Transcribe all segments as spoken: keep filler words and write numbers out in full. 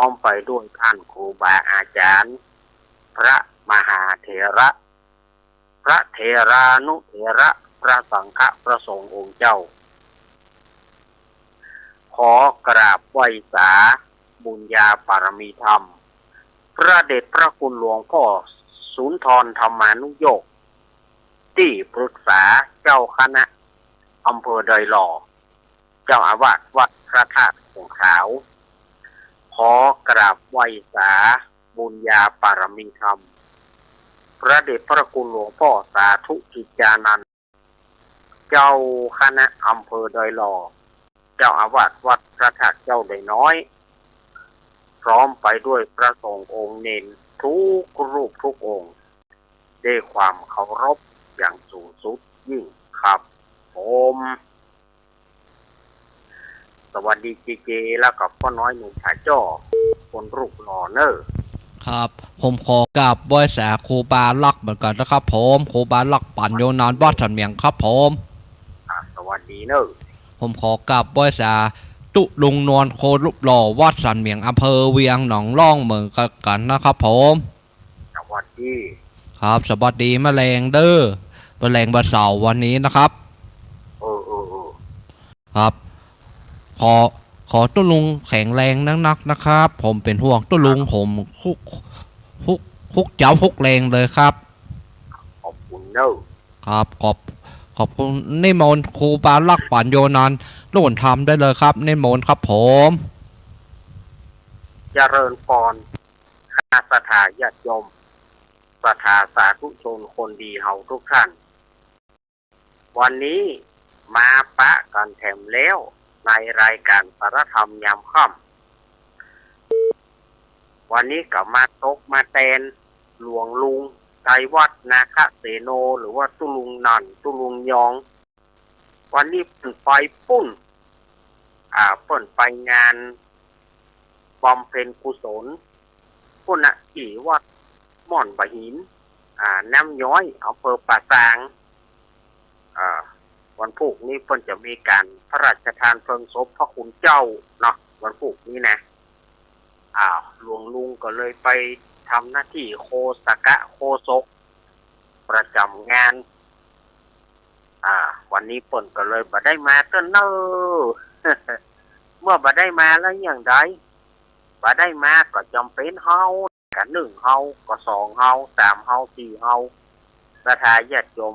มไปด้วยท่านครูบาอาจ๋ารย์ พระมหาเถระ พระเถรานุเถระ พระสังฆะ พระสงฆ์องค์เจ้า ขอกราบไหว้สาบุญญาปารมีธรรม พระเดชพระคุณหลวงพ่อสุนทรธรรมานุโยค ตี้ปรึกษาเจ้าคณะอำเภอดอยหล่อ เจ้าอาวาสวัดพระธาตุผงขาว ขอกราบไหว้สาบุญญาปารมีธรรม พระเดชพระคุณหลวงพ่อสาธุกิจจานันท์ เจ้าคณะอำเภอดอยหล่อ เจ้าอาวาสวัดพระธาตุเจ้าดอยน้อย พร้อมไปด้วยพระสงฆ์องค์เณรทุกรูปทุกองค์ ด้วยความเคารพอย่างสูงสุดยิ่งครับผม สวัสดีเจเจ แล้วกับป้อน้อยหนุ่มผาจ้อ คนรูปหล่อเน่อ ครับ ผมขอกราบไหว้สาครูบาลักษณ์เหมือนกั๋นนะครับผม ครูบาลักษณ์ปั๋ญโญนันท์วัดสันเหมียงครับผม อ่า สวัสดีเน่อ ผมขอกราบไหว้สาตุ๊ลุงนวล คนรูปหล่อวัดสันเหมียง อำเภอเวียงหนองล่องเหมือนกั๋นนะครับผม สวัสดี ครับ สวัสดีมะแลงเด้อ มะแลงวันเสาร์วันนี้นะครับ เออ เออ เออ ครับ ขอ ขอตุ๊ลุงแข็งแรงนักๆ นะครับ ผมเป๋นห่วงตุ๊ลุง ผมฮุก ฮุก ฮุกเจ๊าฮุกแลงเลยครับ ขอบคุณเน่อ ครับ ขอบ ขอบคุณ นิมนต์ครูบาลักษณ์ปั๋ญโญนันท์ โน่นธรรมได้เลยครับ นิมนต์ครับผม เจริญปอน คณะศรัทธาญาติโยม ศรัทธาสาธุชนคนดีเฮาทุกท่าน วันนี้มาปะกั๋นแถมแล้วในรายก๋านสารธรรมยามค่ำ วันนี้ก็มาตกมาแตนหลวงลุงไตรวัฒน์ นาคเสโน หรือว่าตุ๊ลุงหนั่น ตุ๊ลุงยอง วันนี้เปิ้นไปปุ้น อ่า เปิ้นไปงานบำเพ็ญกุศล ปุ้นนะ ตี้วัดม่อนบ่าหิน อ่า น้ำย้อย อำเภอป่าซาง อ่า วันพูกนี้เปิ้นจะมีก๋านพระราชทานเพลิงศพพระคุณเจ้าเนาะ วันพูกนี้นะ อ่า หลวงลุงก็เลยไปทำหน้าตี้โฆษกะ โฆษก ประจ๋ำงาน อ่า วันนี้เปิ้นก็เลยบ่ได้มาเตื้อเน่อ เมื่อบ่ได้มาแล้วอย่างใด บ่ได้มาก็จ๋ำเป๋นเฮา ก็นึ่งเฮา ก็สองเฮา สามเฮา สี่เฮา ศรัทธาญาติโยม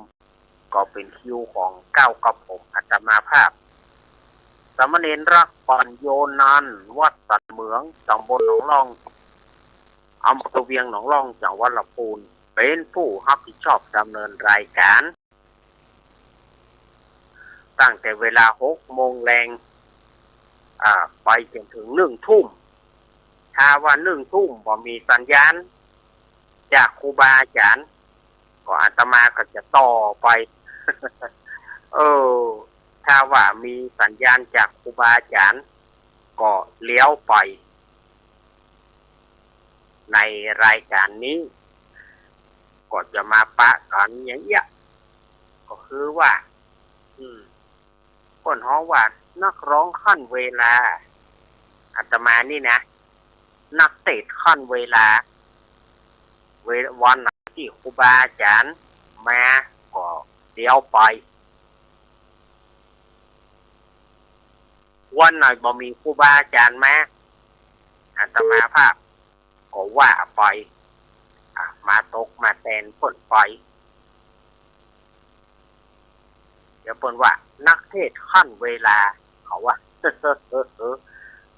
ก็เป๋นคิวของก้าวกับผมอาตมาภาพ สามเณรลักษณ์ปั๋ญโญนันท์ วัดสันเหมียง ตำบลหนองล่อง อำเภอเวียงหนองล่อง จังหวัดลำพูน เป๋นผู้ฮับผิดชอบดำเนินรายก๋าน ตั้งแต่เวลาหกโมงแลง อ่า ไปจ๋นเถิงนึ่งทุ่ม ถ้าว่านึ่งทุ่มบ่มีสัญญาณจากครูบาอาจ๋ารย์ ก็อาตมาก็จะต่อไป เออ ถ้าว่ามีสัญญาณจากครูบาอาจ๋ารย์ ก็เลี้ยวไป ในรายก๋านนี้ ก็จะมาปะกั๋นอย่างเอี้ย ก็คือว่า อืม เปิ้นฮ้องว่านักร้องขั้นเวลา อาตมานี่นะ นักเตสน์ขั้นเวลา เว- วันไหนตี้ครูบาอาจ๋ารย์มา ก็เลี้ยวไป วันไหนบ่มีครูบาอาจ๋ารย์มา อาตมาภาพก็ว่าไป อ่ะ มาตกมาแตนเปิ้นไป เดี๋ยวเปิ้นว่านักเตสน์ขั้นเวลา เขาว่า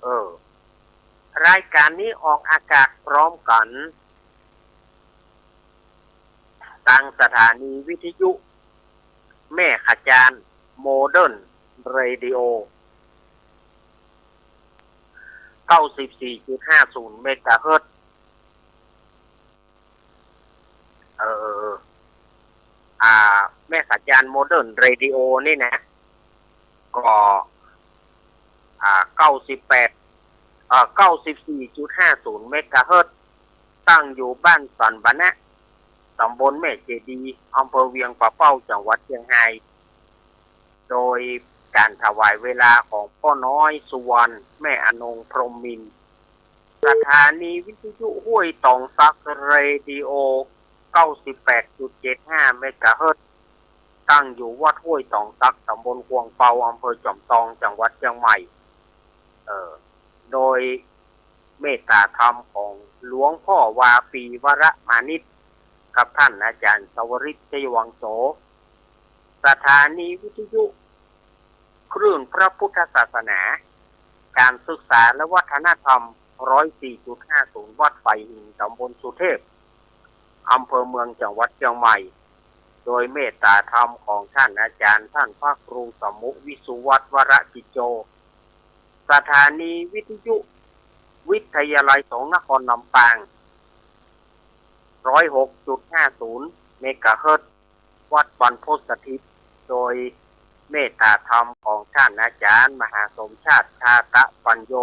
เออ รายก๋านนี้ออกอากาศพร้อมกั๋น ตางสถานีวิทยุแม่ขะจาน โมเดิร์นเรดิโอ เก้าสิบสี่จุดห้าศูนย์เมกะเฮิรตซ์ เออ อ่า แม่ขะจาน โมเดิร์นเรดิโอ นี่นะ ก็ อ่า เก้าสิบแปด เอ่อ เก้าสิบสี่จุดห้าศูนย์เมกะเฮิรตซ์ ตั้งอยู่บ้านสันบะนะ ตำบลแม่เจดีย์ อำเภอเวียงป่าเป้า จังหวัดเจียงฮาย โดยก๋านถวายเวลาของป้อน้อยสุวรรณ แม่อนงพรหมมินทร์ สถานีวิทยุห้วยตองสัก เรดิโอ เก้าสิบแปดจุดเจ็ดห้า เมกะเฮิรตซ์ ตั้งอยู่วัดห้วยตองสัก ตำบลขวงเปา อำเภอจอมตอง จังหวัดเจียงใหม่ เอ่อ โดยเมตตาธรรมของหลวงพ่อวาปี วรมานิช กับท่านอาจารย์สวริต ชัยวังโส สถานีวิทยุคลื่นพระพุทธศาสนา การศึกษาและวัฒนธรรม ร้อยสี่จุดห้าศูนย์ วัดไผ่หิน ตำบลสุเทพ อำเภอเมือง จังหวัดเจียงใหม่ โดยเมตตาธรรมของท่านอาจารย์ ท่านพระครูสมุวิสุวัฒน์ วรกิจโจ สถานีวิทยุวิทยาลัยสงฆ์นครลำปาง ร้อยหกจุดห้าศูนย์ เมกะเฮิรตซ์ วัดบรรพตสถิต โดยเมตตาธรรมของท่านอาจารย์มหาสมชาติ ชาตะปัญโญ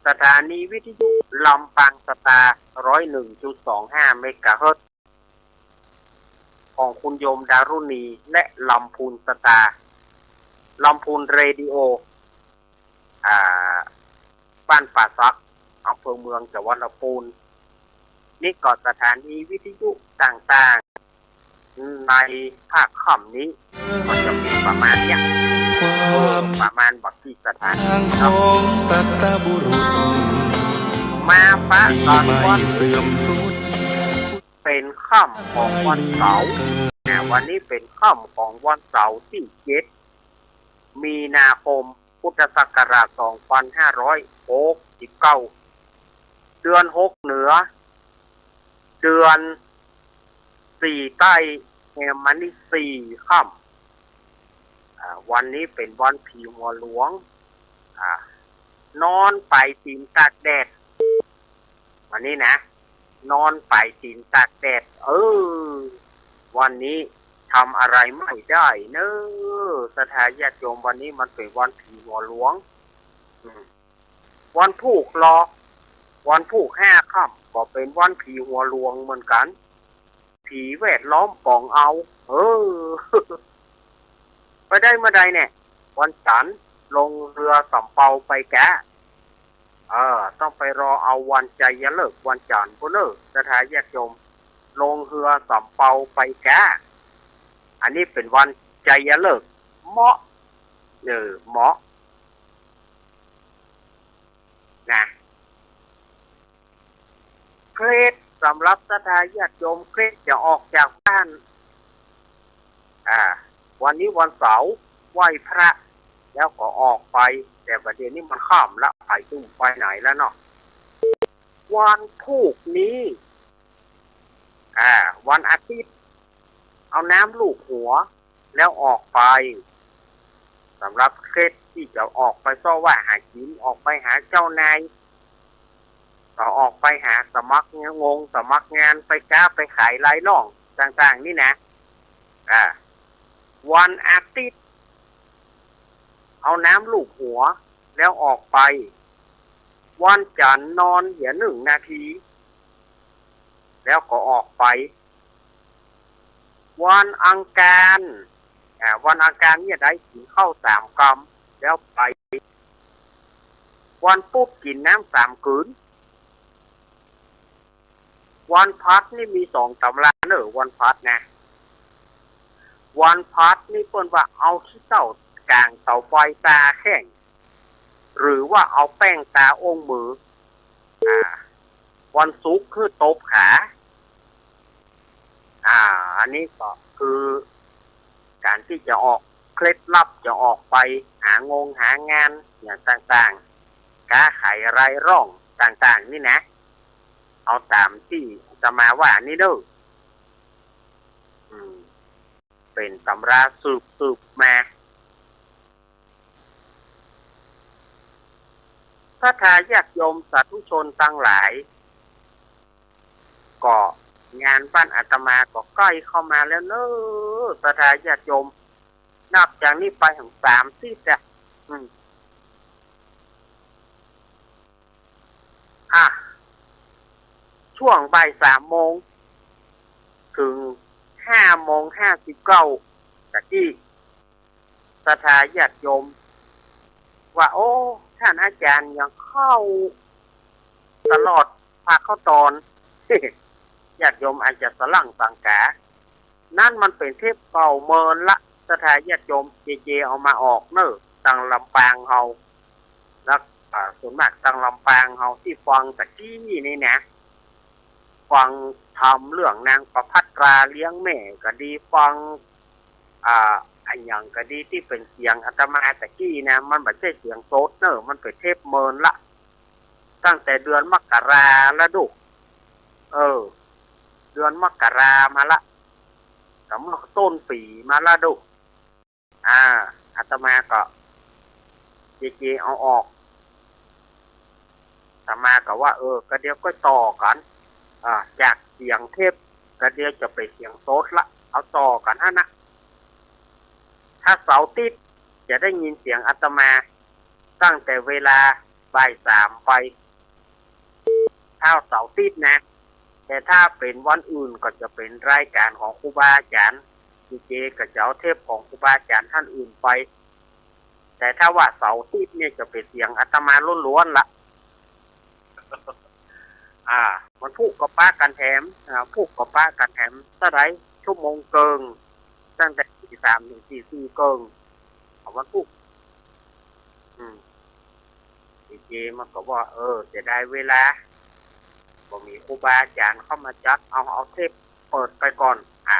สถานีวิทยุลำปางสตาร์ ร้อยหนึ่งจุดสองห้า เมกะเฮิรตซ์ ของคุณโยมดารุณี และลำพูนสตาร์ ลำพูนเรดิโอ อ่า บ้านป่าสัก อำเภอเมือง จังหวัดลำพูน นี่ก็สถานีวิทยุต่างๆ ในภาคค่ำนี้ ก็จะมีประมาณเนี้ย เออ ประมาณบ่กี่สถานีเนาะ มาปะตอนวัน เป๋นค่ำของวันเสาร์ อ่า วันนี้เป๋นค่ำของวันเสาร์ตี้เจ็ด มีนาคม พุทธศักราช สองพันห้าร้อยหกสิบเก้า เดือนหกเหนือ เดือนสี่ใต้ แฮมมานี่สี่ค่ำ อ่า วันนี้เป๋นวันผีหัวหลวง อ่า นอนป๋ายตี๋นตากแดด วันนี้นะ นอนป๋ายตี๋นตากแดด เออ วันนี้ทำอะไรไม่ได้เนอะ ศรัทธาญาติโยม วันนี้มันเป๋นวันผีหัวหลวง อืม วันพูกลอ วันพูกห้าค่ำ ก็เป๋นวันผีหัวหลวงเหมือนกั๋น ผีแวดล้อมป๋องเอา เออ ไปได้เมื่อใดเนี่ย วันจั๋นทร์ ลงเฮือสำเปาไปแก๊ เออ ต้องไปรอเอาวันไจยฤกษ์วันจั๋นทร์ปู้นเน่อ ศรัทธาญาติโยม ลงเฮือสำเปาไปแก๊ อันนี้เป๋นวันไจยฤกษ์ เหมาะ เออ เหมาะ นะ เคล็ดสำหรับศรัทธาญาติโยม เคล็ดจะออกจากบ้าน อ่า วันนี้วันเสาร์ ไหว้พระ แล้วก็ออกไป แต่ประเดี๋ยวนี้มันค่ำละ ใผจะไปไหนแล้วเนาะ วันพูกนี้ อ่า วันอาทิตย์ เอาน้ำลูบหัว แล้วออกไป สำหรับเคล็ดตี้จะออกไปเซาะว่าหากิ๋น ออกไปหาเจ้านาย ก็ออกไปหาสมัครงงสมัครงาน ไปก๊าไปขายรายร่องต่างๆ นี่นะ อ่า วันอาทิตย์ เอาน้ำลูบหัว แล้วออกไป วันจั๋นทร์นอนเหียนึ่งนาที แล้วก็ออกไป วันอังคาร อ่า วันอังคารเนี่ยได้กิ๋นข้าวสามกำ แล้วไป วันพุธกิ๋นน้ำสามกืน วันพฤหัสนี่มีสองต๋ำราเน่อ วันพฤหัสนะ วันพฤหัสนี่เปิ้นว่าเอาขี้เถ้าก๋างเสาไฟตาแข้ง หรือว่าเอาแป้งตาโอ้งมือ อ่า วันศุกร์คือตบขา อ่า อันนี้ก็คือก๋านตี้จะออก เคล็ดลับจะออกไปหางงหางานอย่างต่างๆ ก๊าขายรายร่องต่างๆ นี่นะ เอาต๋ามตี้อาตมาว่านี่เน่อ อืม เป๋นต๋ำราสืบๆ มา ศรัทธาญาติโยมสาธุชนตังหลาย ก็งานบ้านอาตมาก็ใก้เข้ามาแล้วเน่อ ศรัทธาญาติโยม นับจากนี้ไปถึงสามสิบอ่ะ อืม อ่ะ ช่วงบ่ายสามโมง ถึงห้าโมงห้าสิบเก้า ตะกี้ ศรัทธาญาติโยม ว่า โอ้ ต้านอาจ๋ารย์ยังเข้า ตลอดภาคเขาตอน ญาติโยมอาจจะสะหลั้งสังกา นั้นมันเป๋นเทปเก่าเมินละ ศรัทธาญาติโยม เจเจเอามาออกเน่อ ตังลำปางเฮา แล้ว อ่า ส่วนมากตังลำปางเฮาตี้ฟังตะกี้นี่นะ ฟังธรรมเรื่องนางประภัตราเลี้ยงแม่ก็ดี ฟัง อ่า อะหยังก็ดีตี้เป๋นเสียงอาตมาตะกี้นะ มันบ่ใจ้เสียงสดเน่อ มันเป๋นเทปเมินละ ตั้งแต่เดือนมกราละดู เออ เดือนมกรามาละ ก็เมื่อต้นปี๋มาละดู อ่า อาตมาก็ เจเจเอาออก อาตมาก็ว่า เออ ก็เดี๋ยวก็ต่อกั๋น อ่า จากเสียงเทป ก็เดี๋ยวจะเป๋นเสียงสดละ เอาต่อกั๋นหั้นนะ ถ้าเสาร์อาทิตย์จะได้ยินเสียงอาตมา ตั้งแต่เวลาบ่ายสามไป ถ้าเสาร์อาทิตย์นะ แต่ถ้าเป๋นวันอื่นก็จะเป๋นรายการของครูบาอาจ๋ารย์ เจเจก็จะเอาเทปของครูบาอาจ๋ารย์ท่านอื่นไป แต่ถ้าว่าเสาร์อาทิตย์เนี่ยจะเป๋นเสียงอาตมาล้วนๆ ละ อ่า วันพูกก็ปะกั๋นแถม อ่า พูกก็ปะกั๋นแถมเต้าใด ชั่วโมงเกิ่ง ตั้งแต่ตีสามเถิงตีสี่เกิ่ง ของวันพูก อืม เจเจมันก็ว่า เออ เสียดายเวลา บ่มีครูบาอาจ๋ารย์เข้ามาจัด เอา เอาเทปเปิดไปก่อน อ่ะ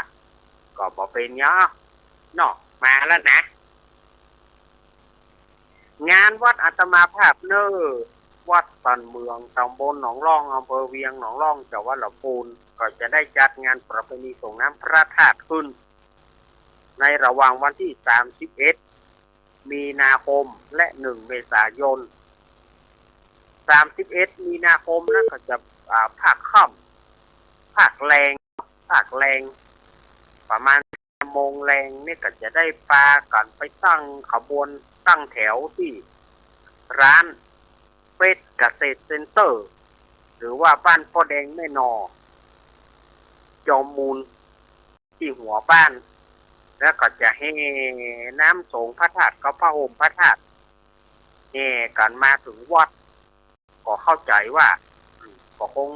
ก็บ่เป๋นหยังเนาะ มาแล้วนะ งานวัดอาตมาภาพเน่อ วัดสันเมือง ตำบลหนองล่อง อำเภอเวียงหนองล่อง จังหวัดลำพูน ก็จะได้จัดงานประเพณีส่งน้ำพระธาตุขึ้น ในระหว่างวันตี้สามสิบเอ็ด มีนาคม และ หนึ่ง เมษายน สามสิบเอ็ด มีนาคมนั้นก็จะ อ่า พากค่ำ พากแลง พากแลง ประมาณโมงแลงนี่ก็จะได้ปากั๋นไปตั้งขบวน ตั้งแถวตี้ร้านเพชรเกษตรเซ็นเตอร์ หรือว่าบ้านป้อแดงแม่หน่อ จอมมูล ตี้หัวบ้าน แล้วก็จะแห่น้ำสงฆ์พระธาตุกับผ้าห่มพระธาตุ แห่กั๋นมาเถิงวัด ก็เข้าใจ๋ว่า อืม ก็คง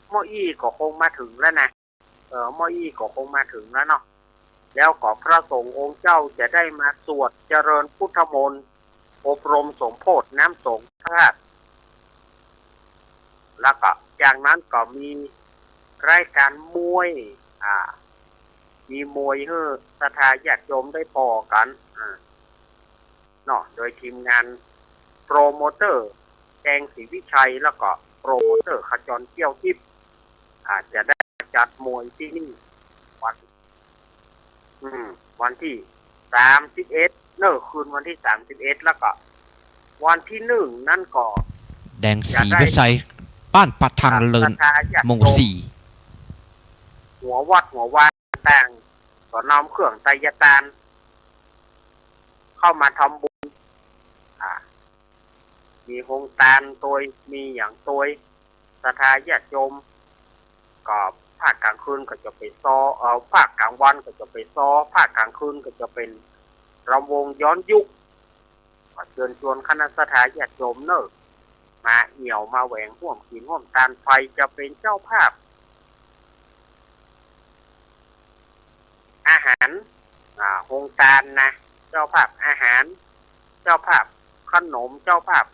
หม้ออี้ก็คงมาเถิงแล้วนะ เออ หม้ออี้ก็คงมาเถิงแล้วเนาะ แล้วก็พระสงฆ์องค์เจ้าจะได้มาสวดเจริญพุทธมนต์ อบรมสมโภชน้ำสงฆ์พระธาตุ แล้วก็จากนั้นก็มีรายการมวย อ่า มีมวยหื้อศรัทธาญาติโยมได้ผ่อกั๋น อ่า เนาะ โดยทีมงานโปรโมเตอร์แดงศรีวิชัย แล้วก็โปรโมเตอร์ขจรเกี้ยวทิพย์ อ่า จะได้จัดมวยตี้นี่ วัน อืม วันตี้สามสิบเอ็ด เน่อ คืนวันตี้สามสิบเอ็ด แล้วก็วันตี้หนึ่งนั้นก็ แดงศรีวิชัย บ้านป่าทางเลิน ศรัทธาญาติโยม หมู่สี่ หัววัดหัววาต่าง ก็นำเครื่องไตรยตาน เข้ามาทำบุญ อ่า มีโฮงตานตวย มีหยังตวย ศรัทธาญาติโยม ก็ภาคกลางคืนก็จะไปซ้อ เอ่อ ภาคกลางวันก็จะไปซ้อ ภาคกลางคืนก็จะเป๋นรำวงย้อนยุค ก็เจิญจวนคณะศรัทธาญาติโยมเน่อ มาเอี่ยวมาแหวงฮ่วมกิ๋นฮ่วมตาน ใผจะเป๋นเจ้าภาพ อาหาร อ่า โฮงตานนะ เจ้าภาพอาหาร เจ้าภาพขนม เจ้าภาพ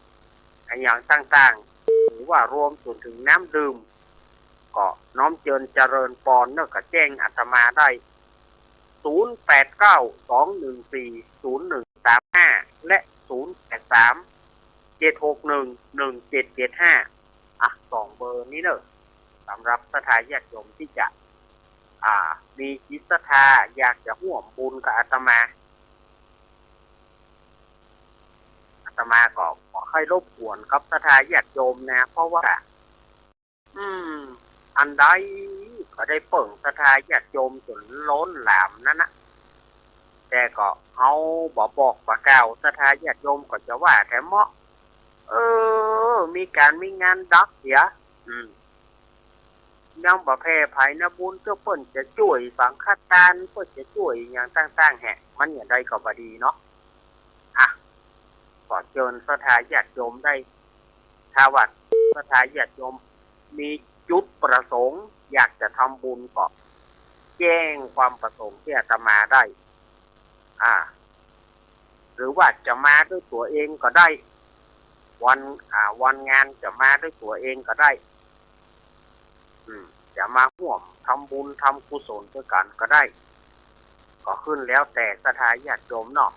อะหยังต่างๆ หรือว่ารวมจนเถิงน้ำดื่ม ก็น้อมเจิญเจริญปอนเน่อ ก็แจ้งอาตมาได้ ศูนย์ แปด เก้า สอง หนึ่ง สี่ ศูนย์ หนึ่ง สาม ห้า และ ศูนย์ แปด สาม เจ็ด หก หนึ่ง หนึ่ง เจ็ด เจ็ด ห้า อ่ะ สองเบอร์นี้เน่อ สำหรับศรัทธาญาติโยมตี้จะ อ่า มีจิตศรัทธาอยากจะฮ่วมบุญกับอาตมา อาตมาก็บ่ใค่รบกวนกับศรัทธาญาติโยมนะ เพราะว่า อืม อันใดก็ได้เปิ้งศรัทธาญาติโยมจ๋นล้นหลามนั้นนะ แต่ก็เฮาบ่บอกบ่กล่าว ศรัทธาญาติโยมก็จะว่าแถมเมาะ เออ มีก๋านมีงานดักเหีย อืม ยังบ่แผ่ไผนะบุญ เตื้อเปิ้นจะจ้วยสังฆทาน เปิ้นจะจ้วยอะหยังต่างๆ แหะ มันอย่างใดก็บ่ดีเนาะ อ่ะ ก็เจิญศรัทธาญาติโยมได้ ถ้าว่าศรัทธาญาติโยมมีจุดประสงค์อยากจะทำบุญก็แจ้งความประสงค์ที่อาตมาได้ อ่า หรือว่าจะมาด้วยตั๋วเองก็ได้ วัน อ่า วันงานจะมาด้วยตั๋วเองก็ได้ อืม จะมาฮ่วมทำบุญทำกุศลตวยกั๋นก็ได้ ก็ขึ้นแล้วแต่ศรัทธาญาติโยมเนาะ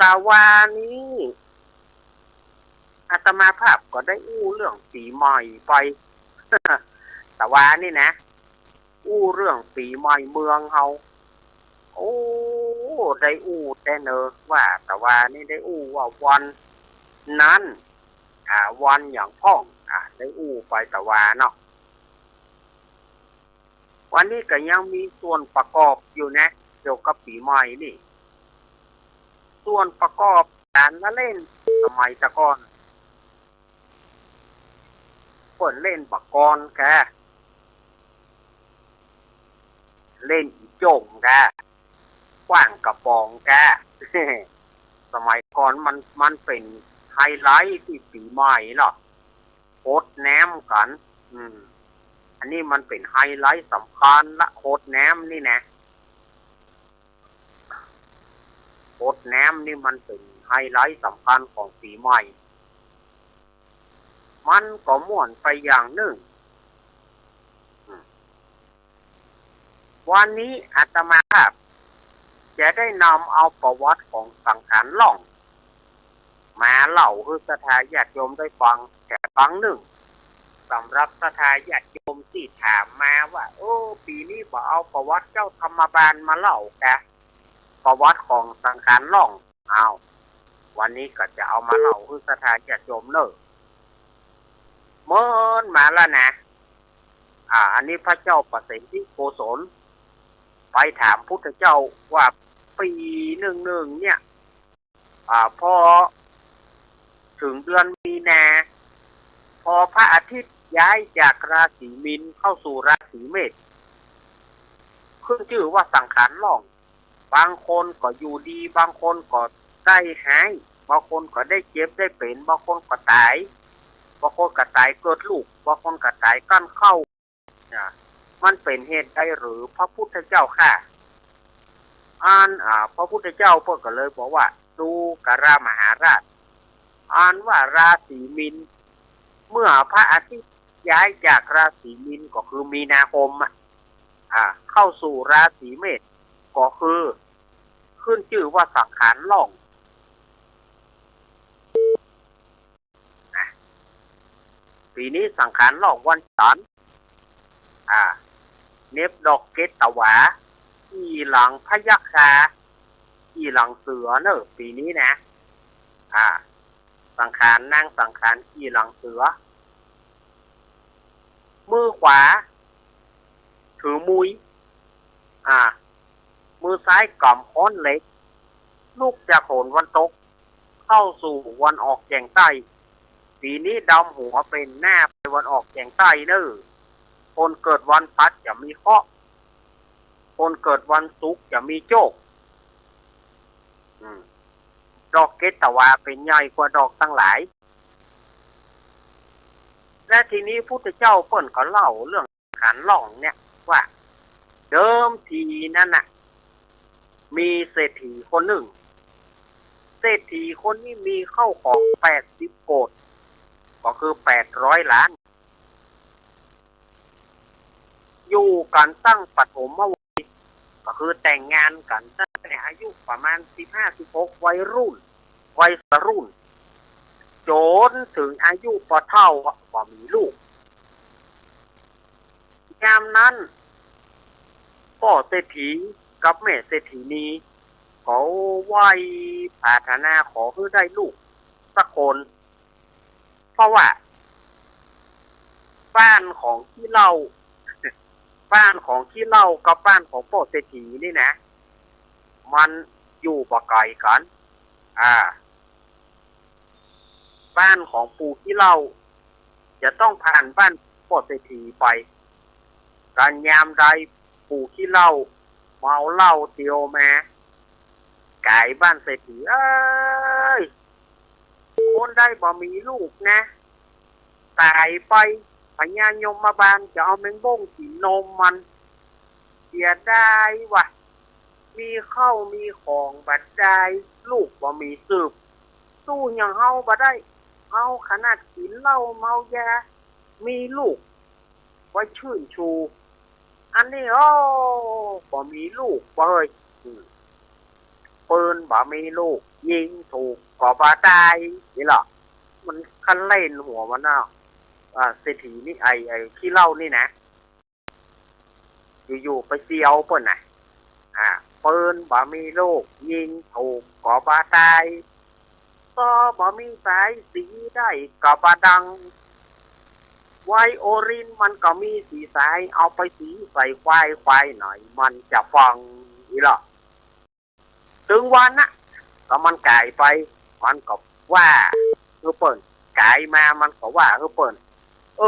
ตะวานี้ อาตมาภาพก็ได้อู้เรื่องปี๋ใหม่ไป ตะวานี้นะ อู้เรื่องปี๋ใหม่เมืองเฮา โอ้ ได้อู้แต๊เนอว่า ตะวานี้ได้อู้ว่าวันนั้น อ่า วันหยังพ่อง อ่า ได้อู้ไปตะวาเนาะ วันนี้ก็ยังมีส่วนประกอบอยู่นะ เกี่ยวกับปี๋ใหม่นี่ ส่วนประกอบก๋านละเล่น สมัยตะก่อน เปิ้นเล่นบ่ากอนกา เล่นอี่โจ้งกา ขว้างกระป๋องกา สมัยก่อนมัน มันเป๋นไฮไลต์ตี้ปี๋ใหม่เนาะ ฮดน้ำกั๋น อืม อันนี้มันเป๋นไฮไลต์สำคัญละ ฮดน้ำนี่นะ ฮดน้ำนี่มันเป๋นไฮไลต์สำคัญของปี๋ใหม่ มันก็ม่วนไปอย่างนึ่ง อืม วันนี้อาตมาภาพจะได้นำเอาประวัติของสังขารล่อง มาเล่าหื้อศรัทธาญาติโยมได้ฟังแถมฟังนึ่ง สำหรับศรัทธาญาติโยมตี้ถามมาว่า เออ ปี๋นี้บ่เอาประวัติเจ้าธรรมบาลมาเล่ากา ประวัติของสังขารล่อง อ้าว วันนี้ก็จะเอามาเล่าหื้อศรัทธาญาติโยมเน่อ เมินมาแล้วนะ อ่า อันนี้พระเจ้าปเสนทิโกศล ไปถามพุทธเจ้าว่าปี๋นึ่งนึ่งเนี่ย อ่า พอเถิงเดือนมีนา พอพระอาทิตย์ย้ายจากราศีมีนเข้าสู่ราศีเมษ ขึ้นจื้อว่าสังขารล่อง บางคนก็อยู่ดี บางคนก็ได้ฮ้าย บางคนก็ได้เจ็บได้เป๋น บางคนก็ต๋าย บางคนก็ต๋ายเกิดลูก บางคนก็ต๋ายกั๋นเข้า นะ มันเป๋นเหตุใดหรือพระพุทธเจ้าข้า อัน อ่า พระพุทธเจ้าเปิ้นก็เลยบอกว่า ดูกรามหาราช อันว่าราศีมีน เมื่อพระอาทิตย์ย้ายจากราศีมีนก็คือมีนาคมอะ อ่า เข้าสู่ราศีเมษก็คือ ขึ้นจื้อว่าสังขารล่อง นะ ปี๋นี้สังขารล่องวันจันทร์ อ่า เหน็บดอกเกตุวา อี้หลังพยัคฆา อี้หลังเสือเน่อ ปี๋นี้นะ อ่า สังขารนางสังขารอี้หลังเสือ มือขวา ถือมุย อ่า มือซ้ายก๋ำค้อนเหล็ก ลุกจากโหนวันตก เข้าสู่วันออกแจ่งใต้ ปี๋นี้ดำหัวเป๋นหน้าไปวันออกแจ่งใต้เน่อ คนเกิดวันปัดจะมีเคราะห์ คนเกิดวันศุกร์จะมีโชค อืม ดอกเกตุวาเป๋นใหญ่กว่าดอกตังหลาย และทีนี้พุทธเจ้าเปิ้นก็เล่าเรื่องสังขารล่องเนี่ยว่า เดิมทีนั้นน่ะ มีเศรษฐีคนนึ่ง เศรษฐีคนนี้มีข้าวของแปดสิบโกฏ ก็คือแปดร้อยล้าน อยู่กั๋นตั้งปฐมวัย ก็คือแต่งงานกั๋นตั้งแต่อายุประมาณสิบห้า สิบหก วัยรุ่น วัยสรุ่น จ๋นเถิงอายุปอเฒ่าอะ บ่มีลูก ยามนั้น ป้อเศรษฐีกับแม่เศรษฐีนี ก็ไหว้ปรารถนาขอหื้อได้ลูกสักคน เพราะว่า บ้านของขี้เหล้า บ้านของขี้เหล้ากับบ้านของป้อเศรษฐีนี่นะ มันอยู่บ่ไก๋กั๋น อ่า บ้านของปู่ขี้เหล้า จะต้องผ่านบ้านป้อเศรษฐีไป กั๋นยามใดปู่ขี้เหล้าเมาเหล้าเตียวมา ก๋ายบ้านเศรษฐี เอ้ย คนใดบ่มีลูกนะ ต๋ายไป พญายมบาลจะเอาแมงบ้งกิ๋นนมมัน เสียดายว่ะ มีข้าวมีของบ่ได้ ลูกบ่มีสืบ สู้อย่างเฮาบ่ได้ เฮาขนาดกิ๋นเหล้าเมายา มีลูกไว้ชื่นชู อันนี้ โอ้ บ่มีลูกเว้ย อืม ปืนบ่มีลูก ยิงถูกก็บ่ต๋าย นี่แหละ มันคันเล่นหัวมันน่ะ อ่า เศรษฐีนี่ ไอ้ ไอ้ขี้เหล้านี่นะ อยู่ๆ ไปเสี่ยวเปิ้นน่ะ อ่า ปืนบ่มีลูก ยิงถูกก็บ่ต๋าย ซอบ่มีสาย สีได้ก็บ่ดัง ไวโอลินมันก็มีสี่สาย เอาไปสีใส่ควาย ควายไหนมันจะฟัง นี่แหละ ตึงวันนะ ก็มันก๋ายไป มันก็ว่าหื้อเปิ้น ก๋ายมามันก็ว่าหื้อเปิ้น เอ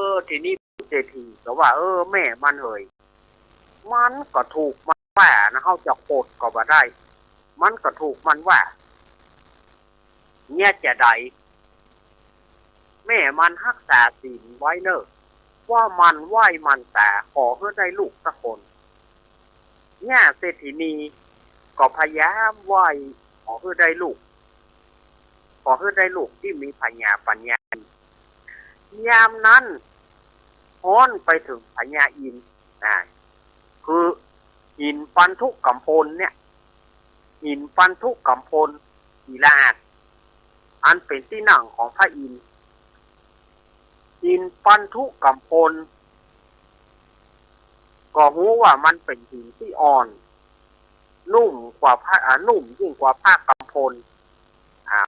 อ ทีนี้เศรษฐีก็ว่า เออ แม่มันเหย มันก็ถูกมันว่านะ เฮาจะโขดก็บ่ได้ มันก็ถูกมันว่า เนี่ยจะใด แม่มันฮักษาศีลไว้เน่อ ว่ามันไหว้มันต๋า ขอหื้อได้ลูกสักคน เนี่ยเศรษฐีนีก็พยายามไหว้ ขอหื้อได้ลูก ขอหื้อได้ลูกตี้มีผญาปั๋ญญา ยามนั้นฮ้อนไปเถิงพญาอินทร์ อ่า คือหินปันธุกัมพลเนี่ย หินปันธุกัมพล ศิลาอาสน์ อันเป๋นตี้นั่งของพระอินทร์ หินปันธุกัมพล ก็ฮู้ว่ามันเป๋นหินตี้อ่อน นุ่มกว่าผ้า อ่า นุ่มยิ่งกว่าผ้ากัมพล อ่า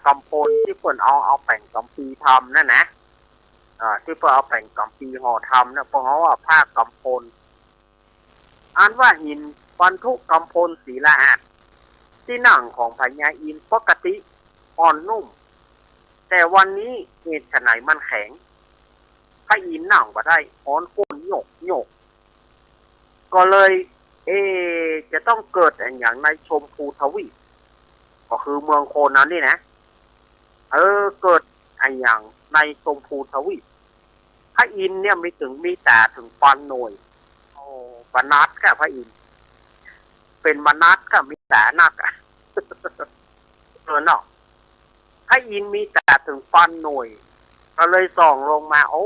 กัมพลตี้เปิ้นเอา เอาแป๋งกัมพีทำนั่นนะ อ่า ตี้เปิ้นเอาแป๋งกัมพีห่อทำนะ เปิ้นฮ้องว่าผ้ากัมพล อันว่าหินปันธุกัมพล ศิลาอาสน์ ตี้นั่งของพญาอินทร์ปกติอ่อนนุ่ม แต่วันนี้เหตุไฉนมันแข็ง พระอินทร์นั่งบ่ได้ ฮ้อนก้นโยกโยก ก็เลย เอ๊ะ จะต้องเกิดอะหยังในชมพูทวีป ก็คือเมืองโคนันนี่นะ เออ เกิดอะหยังในชมพูทวีป พระอินทร์เนี่ยมีเถิง มีต๋าเถิงปันหน่วย โอ้ บ่นัดก้าพระอินทร์ เป๋นบ่นัดก้า มีต๋านักอะ เออเนาะ พระอินทร์มีต๋าเถิงปันหน่วย ก็เลยส่องลงมา โอ้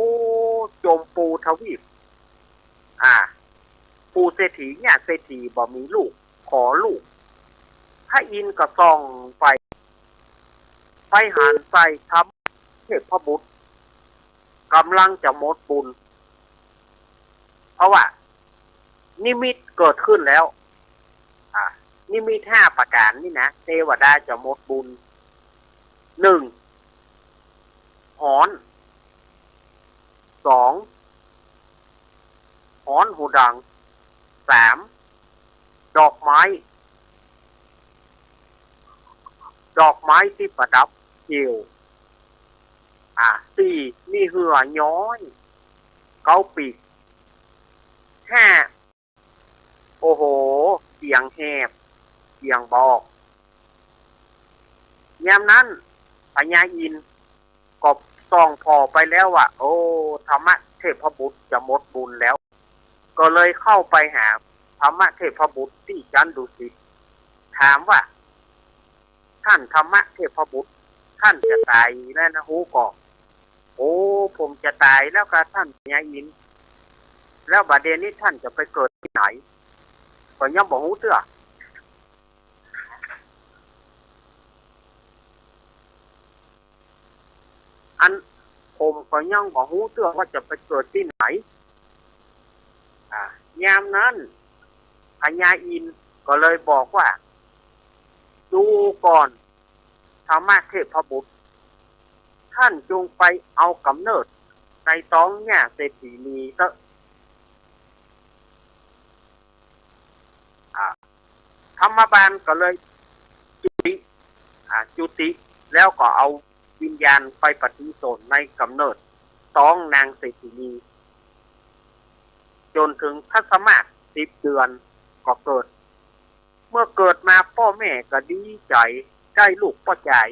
จมพูทวีป อ่า ปู่เศรษฐีเนี่ย เศรษฐีบ่มีลูก ขอลูก พระอินทร์ก็ส่องไป ไปหันใส่ธรรมเทพบุตร ก่ำลังจะหมดบุญ เพราะว่านิมิตเกิดขึ้นแล้ว อ่า นิมิตห้าประก๋านนี่นะ เตวดาจะหมดบุญ นึ่ง ฮ้อน สอง ฮ้อนหูดัง สาม ดอกไม้ ดอกไม้ตี้ประดับเหี่ยว อ่า สี่ มีเหื่อย้อย เก๊าปีก ห้า โอ้โห เสียงแหบ เสียงบ่ออก ยามนั้นพญาอินทร์ก็ส่องผ่อไปแล้วว่า โอ้ ธรรมเทพบุตรจะหมดบุญแล้ว ก็เลยเข้าไปหาธรรมเทพบุตรตี้จันดุสิต ถามว่า ท่านธรรมเทพบุตร ท่านจะต๋ายแล้วนะ ฮู้ก่อ โอ้ ผมจะต๋ายแล้วก้าท่านพญาอินทร์ แล้วบ่าเดี่ยวนี้ท่านจะไปเกิดตี้ไหน ก็ยังบ่ฮู้เตื้อ อัน ผมก็ยังบ่ฮู้เตื้อว่าจะไปเกิดตี้ไหน อ่า ยามนั้นพญาอินทร์ก็เลยบอกว่า ดูก่อน ธรรมเทพบุตร ท่านจงไปเอาก๋ำเนิดในต๊องเนี่ยเศรษฐีนีเต๊อะ อ่า ธรรมบาลก็เลยจุติ อ่า จุติ แล้วก็เอาวิญญาณไปปฏิสนธิในก๋ำเนิดต๊องนางเศรษฐีนี จ๋นเถิงทัศมาศสิบเดือนก็เกิด เมื่อเกิดมาป้อแม่ก็ดีใจ๋ ได้ลูกป้อจาย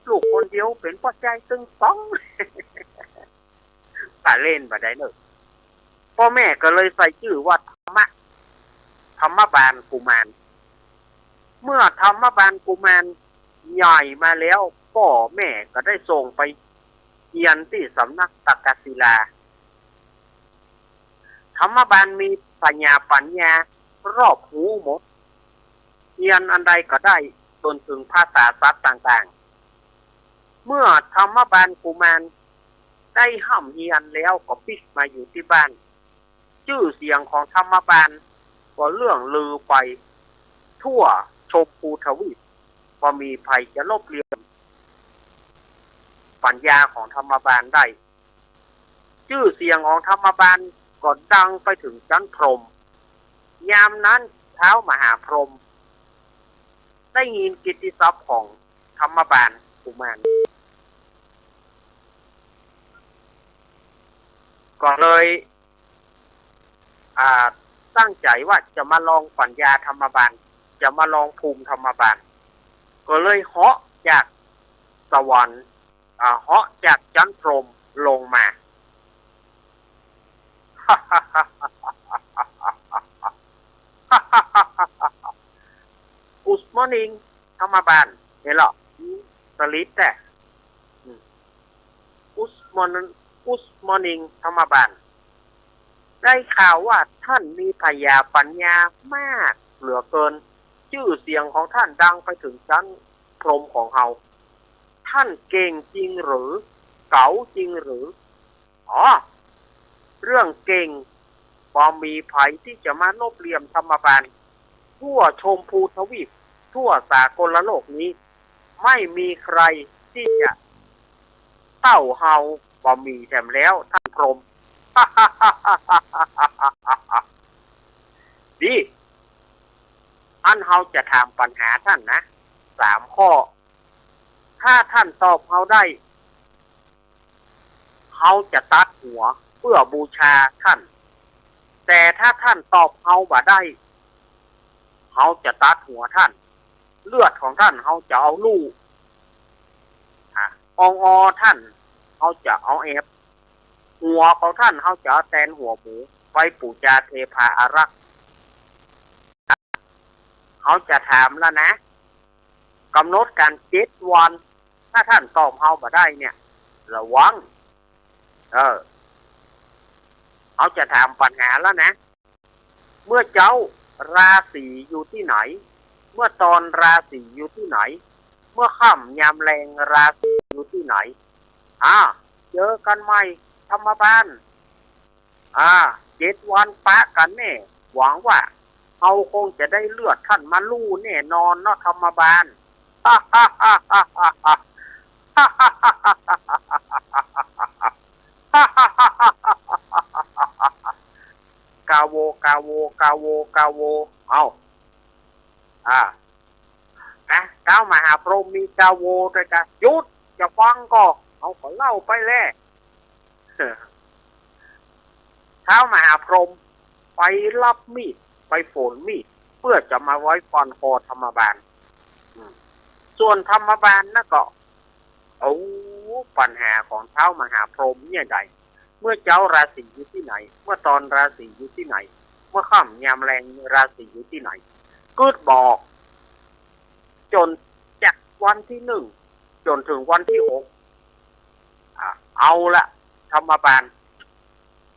ลูกคนเดียวเป๋นป้อจายตึงป๋อง ป้อเล่นบ่าใดเน่อ ป้อแม่ก็เลยใส่จื้อว่าธรรมะ ธรรมบาลกุมาร เมื่อธรรมบาลกุมารใหญ่มาแล้ว ป้อแม่ก็ได้ส่งไปเฮียนตี้สำนักตักกศิลา ธรรมบาลมีผญาปั๋ญญารอบฮู้หมด เฮียนอันใดก็ได้ จนเถิงภาษาสัตว์ต่างๆ เมื่อธรรมบาลกุมารได้ฮ่ำเฮียนแล้วก็ปิ๊กมาอยู่ตี้บ้าน จื้อเสียงของธรรมบาลก็เลื่องลือไปทั่วชมพูทวีป บ่มีใผจะลบเหลื่อมปั๋ญญาของธรรมบาลได้ จื้อเสียงของธรรมบาลก็ดังไปเถิงจั๊นพรหม ยามนั้นท้าวมหาพรหมได้ยินกิตติศัพท์ของธรรมบาลกุมาร ก็เลย อ่า ตั้งใจ๋ว่าจะมาลองปั๋ญญาธรรมบาล จะมาลองภูมิธรรมบาล ก็เลยเหาะจากสวรรค์ อ่า เหาะจากจั๊นพรหมลงมา Good morning ธรรมบาล เนี่ยเหรอ สลิดอะ อืม Good morning Good morning ธรรมบาล ได้ข่าวว่าท่านมีผญาปั๋ญญามากเหลือเกิน จื้อเสียงของท่านดังไปเถิงจั๊นพรหมของเฮา ท่านเก่งจริงหรือ เก๋าจริงหรือ อ๋อ เรื่องเก่งบ่มีใผตี้จะมาลบเหลื่อมธรรมบาล ทั่วชมพูทวีป ทั่วสากลโลกนี้ ไม่มีใครตี้จะเต้าเฮา บ่มีแถมแล้วท่านพรหม ดี อั้นเฮาจะถามปั๋ญหาท่านนะ สามข้อ ถ้าท่านตอบเฮาได้ เฮาจะตัดหัวเปื้อบูชาท่าน แต่ถ้าท่านตอบเฮาบ่ได้ เฮาจะตัดหัวท่าน เลือดของท่านเฮาจะเอาลู่ อ่ะ องอท่านเฮาจะเอาแอบ หัวของท่านเฮาจะเอาแตนหัวหมูไปปู๋จาเตปาอารักษ์ เฮาจะถามแล้วนะ ก๋ำหนดก๋านเจ็ดวัน ถ้าท่านตอบเฮาบ่ได้เนี่ย ระวัง เออ เฮาจะถามปั๋ญหาแล้วนะ เมื่อเจ๊าราศีอยู่ตี้ไหน เมื่อตอนราศีอยู่ตี้ไหน เมื่อค่ำยามแลงราศีอยู่ตี้ไหน อ่า เจอกั๋นใหม่ ธรรมบาล อ่า เจ็ดวันปะกั๋นแน่ หวังว่าเฮาคงจะได้เลือดท่านมาลู่แน่นอนเนาะธรรมบาล กาโว กาโว กาโว กาโว เอ้า อ่า นะ ท้าวมหาพรหมมีกาโวตวยกา หยุด จะฟังก่อ เฮาก็เล่าไปแล ท้าวมหาพรหมไปรับมีด ไปโฝนมีด เปื้อจะมาไว้ฟันคอธรรมบาล อืม ส่วนธรรมบาลนะก็ โอ้ ปั๋ญหาของท้าวมหาพรหมเนี่ยใด เมื่อเจ๊าราศีอยู่ตี้ไหน เมื่อตอนราศีอยู่ตี้ไหน เมื่อค่ำยามแลงราศีอยู่ตี้ไหน กึ๊ดบอก จ๋นจากวันตี้นึ่ง จ๋นเถิงวันตี้หก อ่ะ เอาละ ธรรมบาล